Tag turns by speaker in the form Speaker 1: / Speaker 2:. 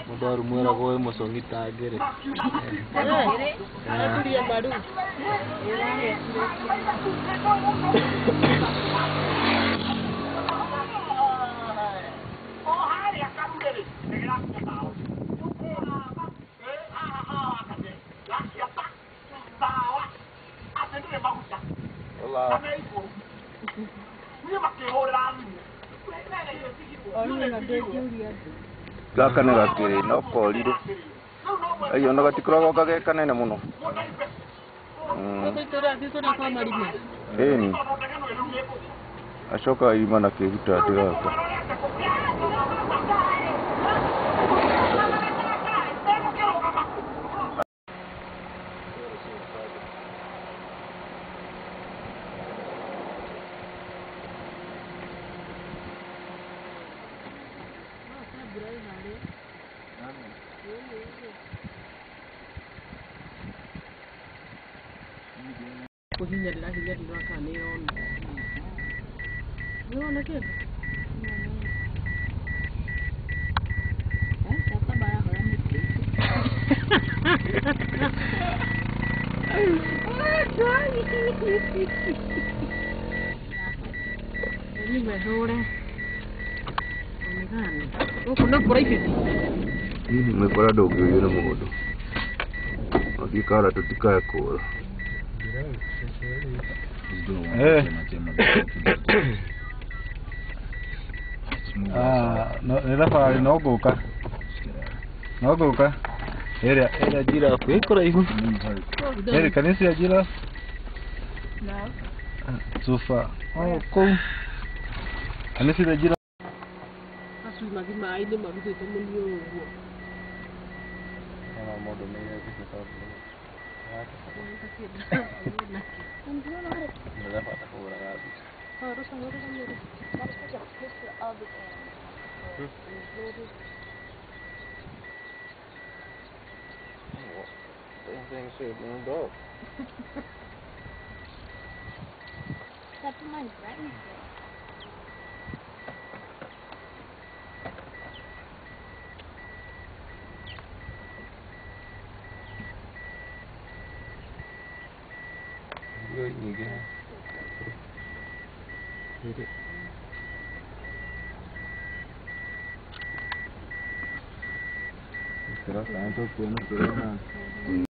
Speaker 1: Mũndũ arumwĩragwo wĩ mũcong'i ta ngĩrĩ.
Speaker 2: Araturia maru.
Speaker 3: Gaka nĩ gakĩrĩ no korire aiyo no gatikoragwo gage kanene mũno. Ĩni acokaga irima na kĩhuta atĩ gaka.
Speaker 2: Kuhinyarira hinyarira kana nĩ ĩrona. Nĩ ũrona kĩndũ? Ni mehũre. Onekane. Gũkũ no private.
Speaker 3: Mĩkora ndũngĩũrio nĩ mũndũ. Wathiĩ Karatu tũtikae kũra.
Speaker 1: Nĩ thabarĩ no ngũka. No ngũka. Ĩrĩa ĩrĩa giraffe ĩ kũraihu. Ĩrĩ can you see a giraffe?
Speaker 2: No.
Speaker 1: So far. Oh, kũu. Can you see the giraffe?
Speaker 2: Gacui mathi maĩ-inĩ marutĩte mũniũrũ ũguo.
Speaker 1: Hena mũndũ nĩ
Speaker 4: That is such a picture of the animal.
Speaker 1: Damn thing shaped like a dog.
Speaker 4: Except for mine's threatened.
Speaker 1: Será tanto que no quiero nada.